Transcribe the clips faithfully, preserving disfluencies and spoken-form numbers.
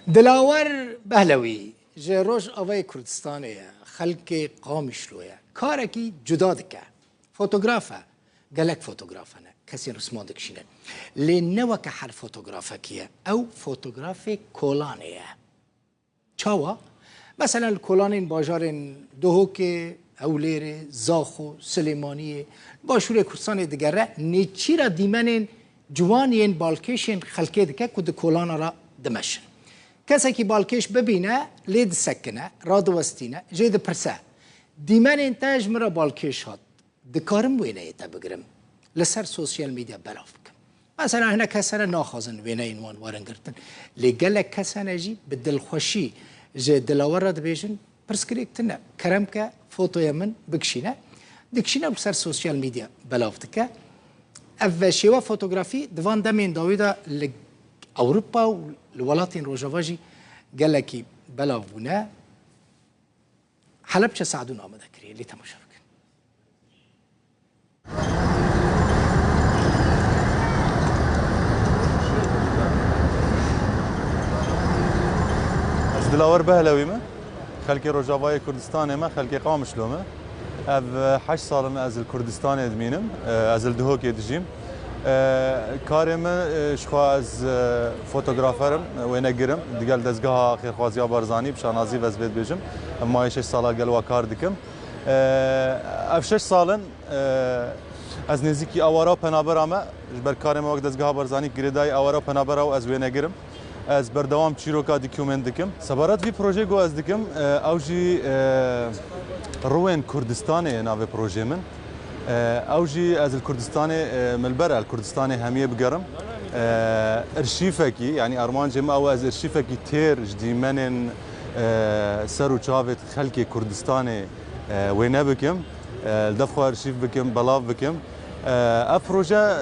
Dilawer Behlewî ji Rojavayê Kurdistanê ye, xelkê Qamişlo ye. Karekî cuda dike. Fotograf e. Gelek fotograf hene. Kesên risman dikişînin. Lê ne weke her fotografekî ye. Ew fotografê kolanê ye. Çawa? Mesela li kolanên bajarên Duhokê, Ewlêrê, Zaxo, Silêmaniyê, Başûrê Kurdistanê digere, nêçîra dîmenên ciwan yên balkêşên xelkê dike ku di kolana re dimeşin. Kesekî balkêş bibîne, lê disekine, radiwestîne, jê dipirse, "Dîmenên te ji min re balkêş hat, dikarim wêneyê te bigirim, li ser sosyal medya belav bikim?" Mesela hinek kes hene naxwazin wêneyên wan werin girtin. Lê gelek kes hene jî bi dilxweşî ji Dilawer re dibêjin, "Pirsgirêk tune, kerem ke fotoya min bikişîne." Dikişîne û li ser sosyal medya belav dike. Ev şêwe fotografî di van demên dawî de li Ewropa û li welatên Rojava jî gelekî belav bûne. Helebçe Sadûn amade kiriye, lê temaşe bikin. Ez Dilawer Behlewî me. Xelkê Rojavayê Kurdistanê me, xelkê Qamişlo me. Ev, e, heşt sal in ez li Kurdistanê dimînim. E, ez li Duhokê dijîm. E, karê min, e, ji xwe ez, e, fotografer im, e, wênegir im. Digel dezgeha Xêrxwaziya Barzanî, bi şanazî ve ez vê dibêjim. Em mayê şeş sala gel wa kar dikim. E, ev şeş sal in, e, ez nêzîkî awara û penabera me. Ji ber karê me wek dezgeha Barzanî girêdayî awara û penabera û ez wênegir im. Ez berdewam çîroka document dikim. Sebaret vî projê ku ez dikim, e, ew jî, e, Riwên Kurdistanê ye navê projê min. E, ew jî ez li Kurdistanê, e, min li ber e, li Kurdistanê hemiyê bigerim. E, arşîfekî, yanî armancê min ew e, ez arşîfekî têr ji dîmenên, e, ser û çavê xelkê Kurdistanê, e, wêne bikim. E, li def xwe arşîf bikim, belav bikim. E, ev proje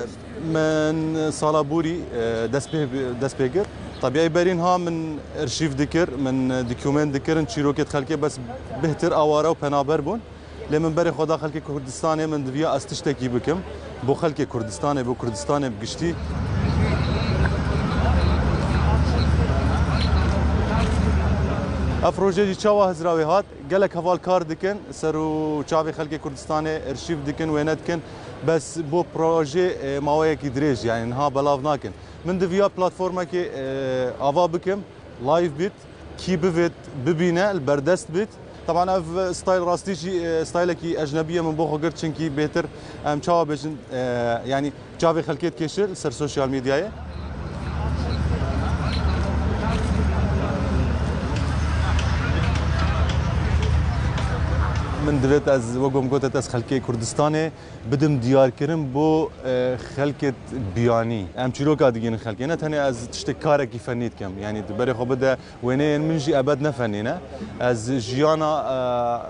min sala borî, e, dest pê, dest pê kir. Tabiî berî niha min arşîv dikir, min document dikirin çîrokê xelkê, bes bêhtir aware û penaber bûn. Lê min berê xwe da xelkê Kurdistanê, min diviya ez tiştekî bikim bo xelkê Kurdistanê, bo Kurdistanê bi giştî. Ev proje jî çawa hizra wê hat? Gelek heval kar dikin, ser û çavê xelkê Kurdistanê arşîv dikin, wêne dikin. Bes bo projê, e, maweyekî dirêj, yanî niha belav nakin. Min diviya platformekê, e, ava bikim, live bit, kî bivêt, bibîne, li berdest bit. Teban ev style rastî jî, e, stylekî ecnebî ye, min bo xwe girt, çinkî bêtir em çawa bêjin, e, yanî çavê xelkê dikêşe li ser sosyal medyayê. Min divêt ez, wek ku min got, ez xelkê Kurdistanê bidim diyarkirin bo, e, xelkê biyanî. Em çîroka digihînin xelkê. Ne tenê ez tiştek karekî fennî dikim. Yanî tu berê xwe bide wêneyên min jî ebed ne fennî ne. Ez jiyana,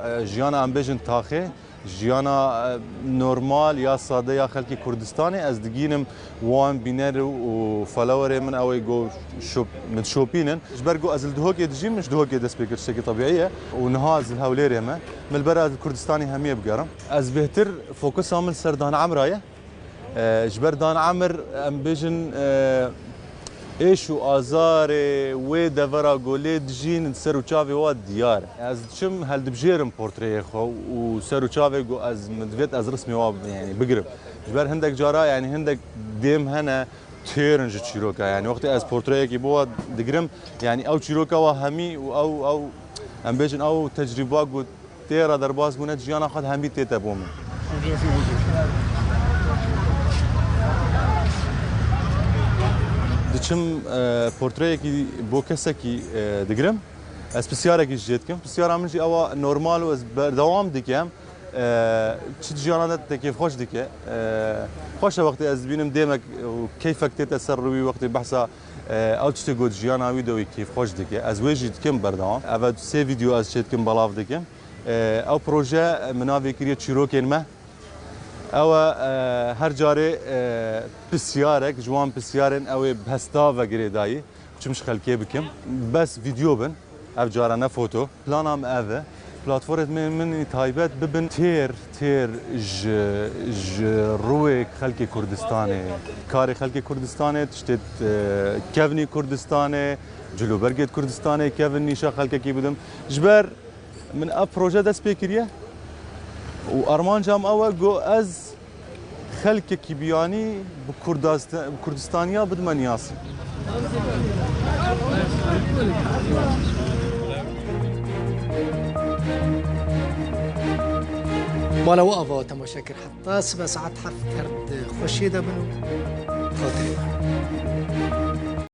e, e, jiyana em bêjin taxê, jiyana, e, normal ya sade ya xelkê Kurdistanê ez digihînim wan bîner û followerê min ew ê go şop-, min şopînin. Ji ber ku ez li Duhokê dijîm, min ji Duhokê dest pê kir, tiştekî tebîî ye. Û niha ez li Hewlêrê me. Min li ber ez li Kurdistanê hemiyê bigerim. Ez bêhtir fokusa min ser Dan Emra ye. E, ji ber Dan Emir, em bêjin, e, êş û azarê wê devera ku lê dijîn di ser û çavê wa diyar e. Ez diçim heldibijêrim portreyê xwe û ser û çavê ku ez, min divêt ez rismê wa, yanî, bigirim. Ji ber hindek cara, yanî, hindek dêm hene têr in ji çîroka. Yanî, wextê ez portreyekî bo wa digirim, yanî, ew çîroka wa hemî û ew, ew, em bêjin, ew tecrîba ku tê re derbas bûne, jiyana xwe hemî tête bo min. Diçim, e, portreyekî bo kesekî, e, digirim. Ez pisyarekî ji jê dikim. Pisyara min jî ew a normal û ez berdewam dikim. E, çi di jiyana de te kêfxweş dike. E, xweş e wextê ez dibînim dêmek û keyfek tête ser rû wî, wextê behsa, e, ew tiştê got jiyana wî de wî kêfxweş dike. Ez wê jî dikim berdewam. Ev e sê vîdeo ez çê dikim, belav dikim. E, ew proje min navê kiriye çîrokên me. Ew e, e, her carê, e, pisyarek, ji wan pisyarên ew ê bi hesta ve girêdayî, çim ji xelkê bikim. Bes vîdeo bin, ev cara ne foto. Plana min ev e. Platformê min taybet bibin têr, têr ji, ji rûyê xelkê Kurdistanê. Karê xelkê Kurdistanê, tiştê, e, kevnî Kurdistanê, cilûbergê Kurdistanê kevin nîşa xelkekî bidim. Ji ber min ev proje dest pê kiriye û armanca min ew e ku ez xelkekî biyanî bi Kurdasta-, bi Kurdistaniya bidime niyaz. Mala we ava temaşe kir. Heta sibe saet heft her di xweşiyê de bin û xatirê me.